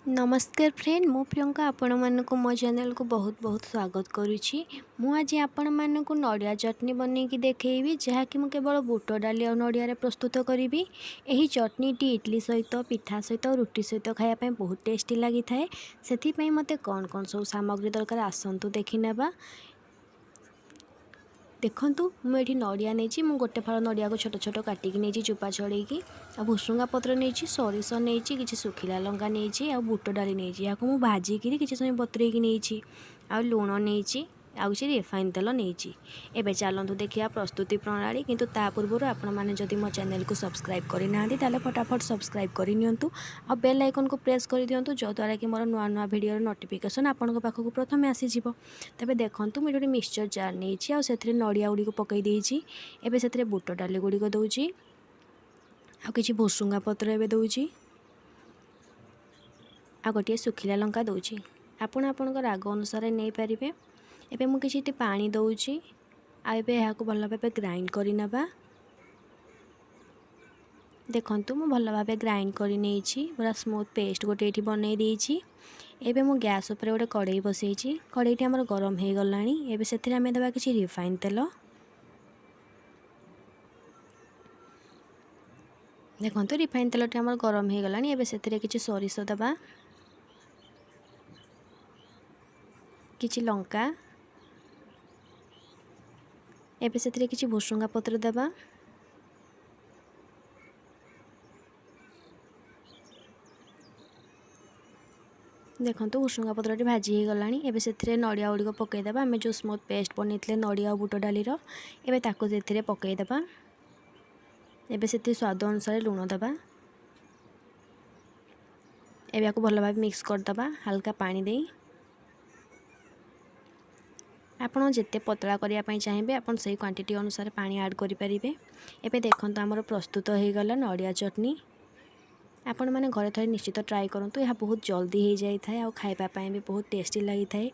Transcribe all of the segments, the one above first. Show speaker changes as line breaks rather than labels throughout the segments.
ନମସ୍କାର ଫ୍ରେଣ୍ଡ, ମୁଁ ପ୍ରିୟଙ୍କା ଆପଣମାନଙ୍କୁ ମୋ ଚ୍ୟାନେଲକୁ ବହୁତ ବହୁତ ସ୍ୱାଗତ କରୁଛି। ମୁଁ ଆଜି ଆପଣମାନଙ୍କୁ ନଡ଼ିଆ ଚଟଣି ବନେଇକି ଦେଖେଇବି, ଯାହାକି ମୁଁ କେବଳ ବୁଟ ଡାଲି ଆଉ ନଡ଼ିଆରେ ପ୍ରସ୍ତୁତ କରିବି। ଏହି ଚଟଣିଟି ଇଡ଼ଲି ସହିତ, ପିଠା ସହିତ, ରୁଟି ସହିତ ଖାଇବା ପାଇଁ ବହୁତ ଟେଷ୍ଟି ଲାଗିଥାଏ। ସେଥିପାଇଁ ମୋତେ କ'ଣ କ'ଣ ସବୁ ସାମଗ୍ରୀ ଦରକାର, ଆସନ୍ତୁ ଦେଖିନେବା। ଦେଖନ୍ତୁ, ମୁଁ ଏଠି ନଡ଼ିଆ ନେଇଛି। ମୁଁ ଗୋଟେ ଫାଳ ନଡ଼ିଆକୁ ଛୋଟ ଛୋଟ କାଟିକି ନେଇଛି ଚୋପା ଛଡ଼େଇକି, ଆଉ ଭୁସୁଙ୍ଗା ପତ୍ର ନେଇଛି, ସୋରିଷ ନେଇଛି, କିଛି ଶୁଖିଲା ଲଙ୍କା ନେଇଛି ଆଉ ବୁଟ ଡାଲି ନେଇଛି। ଏହାକୁ ମୁଁ ଭାଜିକିରି କିଛି ସମୟ ବତୁରେଇକି ନେଇଛି, ଆଉ ଲୁଣ ନେଇଛି, ଆଉ କିଛି ରିଫାଇନ୍ ତେଲ ନେଇଛି। ଏବେ ଚାଲନ୍ତୁ ଦେଖିବା ପ୍ରସ୍ତୁତି ପ୍ରଣାଳୀ। କିନ୍ତୁ ତା ପୂର୍ବରୁ ଆପଣମାନେ ଯଦି ମୋ ଚ୍ୟାନେଲକୁ ସବସ୍କ୍ରାଇବ୍ କରିନାହାନ୍ତି, ତାହେଲେ ଫଟାଫଟ ସବସ୍କ୍ରାଇବ୍ କରିନିଅନ୍ତୁ ଆଉ ବେଲ୍ ଆଇକନ୍କୁ ପ୍ରେସ୍ କରିଦିଅନ୍ତୁ, ଯଦ୍ୱାରା କି ମୋର ନୂଆ ନୂଆ ଭିଡ଼ିଓର ନୋଟିଫିକେସନ୍ ଆପଣଙ୍କ ପାଖକୁ ପ୍ରଥମେ ଆସିଯିବ। ତେବେ ଦେଖନ୍ତୁ, ମୁଁ ଏଠି ଗୋଟେ ମିକ୍ସଚର୍ ଜାର୍ ନେଇଛି ଆଉ ସେଥିରେ ନଡ଼ିଆ ଗୁଡ଼ିକୁ ପକାଇ ଦେଇଛି। ଏବେ ସେଥିରେ ବୁଟ ଡାଲି ଗୁଡ଼ିକ ଦେଉଛି ଆଉ କିଛି ଭୁସୁଙ୍ଗା ପତ୍ର ଏବେ ଦେଉଛି ଆଉ ଗୋଟିଏ ଶୁଖିଲା ଲଙ୍କା ଦେଉଛି। ଆପଣ ଆପଣଙ୍କ ରାଗ ଅନୁସାରେ ନେଇପାରିବେ। ଏବେ ମୁଁ କିଛି ଏଠି ପାଣି ଦେଉଛି ଆଉ ଏବେ ଏହାକୁ ଭଲ ଭାବେ ଗ୍ରାଇଣ୍ଡ କରିନେବା। ଦେଖନ୍ତୁ, ମୁଁ ଭଲ ଭାବେ ଗ୍ରାଇଣ୍ଡ କରି ନେଇଛି, ପୁରା ସ୍ମୁଥ୍ ପେଷ୍ଟ ଗୋଟେ ଏଇଠି ବନେଇ ଦେଇଛି। ଏବେ ମୁଁ ଗ୍ୟାସ୍ ଉପରେ ଗୋଟେ କଡ଼େଇ ବସେଇଛି। କଡ଼େଇଟି ଆମର ଗରମ ହେଇଗଲାଣି। ଏବେ ସେଥିରେ ଆମେ ଦେବା କିଛି ରିଫାଇନ୍ ତେଲ। ଦେଖନ୍ତୁ, ରିଫାଇନ୍ ତେଲଟି ଆମର ଗରମ ହେଇଗଲାଣି। ଏବେ ସେଥିରେ କିଛି ସୋରିଷ ଦେବା, କିଛି ଲଙ୍କା, ଏବେ ସେଥିରେ କିଛି ଭୁସୁଙ୍ଗା ପତ୍ର ଦେବା। ଦେଖନ୍ତୁ, ଭୁସୁଙ୍ଗା ପତ୍ରଟି ଭାଜି ହେଇଗଲାଣି। ଏବେ ସେଥିରେ ନଡ଼ିଆ ଗୁଡ଼ିକ ପକାଇଦେବା। ଆମେ ଯେଉଁ ସ୍ମୁଥ୍ ପେଷ୍ଟ ବନେଇଥିଲେ ନଡ଼ିଆ ଆଉ ବୁଟ ଡାଲିର, ଏବେ ତାକୁ ସେଥିରେ ପକାଇଦେବା। ଏବେ ସେଥିରେ ସ୍ୱାଦ ଅନୁସାରେ ଲୁଣ ଦେବା। ଏବେ ୟାକୁ ଭଲ ଭାବେ ମିକ୍ସ କରିଦେବା ହାଲକା ପାଣି ଦେଇ। ଆପଣ ଯେତେ ପତଳା କରିବା ପାଇଁ ଚାହିଁବେ, ଆପଣ ସେଇ କ୍ୱାଣ୍ଟିଟି ଅନୁସାରେ ପାଣି ଆଡ଼୍ କରିପାରିବେ। ଏବେ ଦେଖନ୍ତୁ, ଆମର ପ୍ରସ୍ତୁତ ହୋଇଗଲା ନଡ଼ିଆ ଚଟଣି। ଆପଣମାନେ ଘରେ ଥରେ ନିଶ୍ଚିତ ଟ୍ରାଏ କରନ୍ତୁ। ଏହା ବହୁତ ଜଲ୍ଦି ହେଇଯାଇଥାଏ ଆଉ ଖାଇବା ପାଇଁ ବି ବହୁତ ଟେଷ୍ଟି ଲାଗିଥାଏ।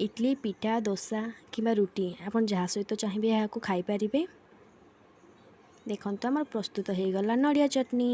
ଇଡ଼ଲି, ପିଠା, ଦୋସା କିମ୍ବା ରୁଟି, ଆପଣ ଯାହା ସହିତ ଚାହିଁବେ ଏହାକୁ ଖାଇପାରିବେ। ଦେଖନ୍ତୁ, ଆମର ପ୍ରସ୍ତୁତ ହୋଇଗଲା ନଡ଼ିଆ ଚଟଣି।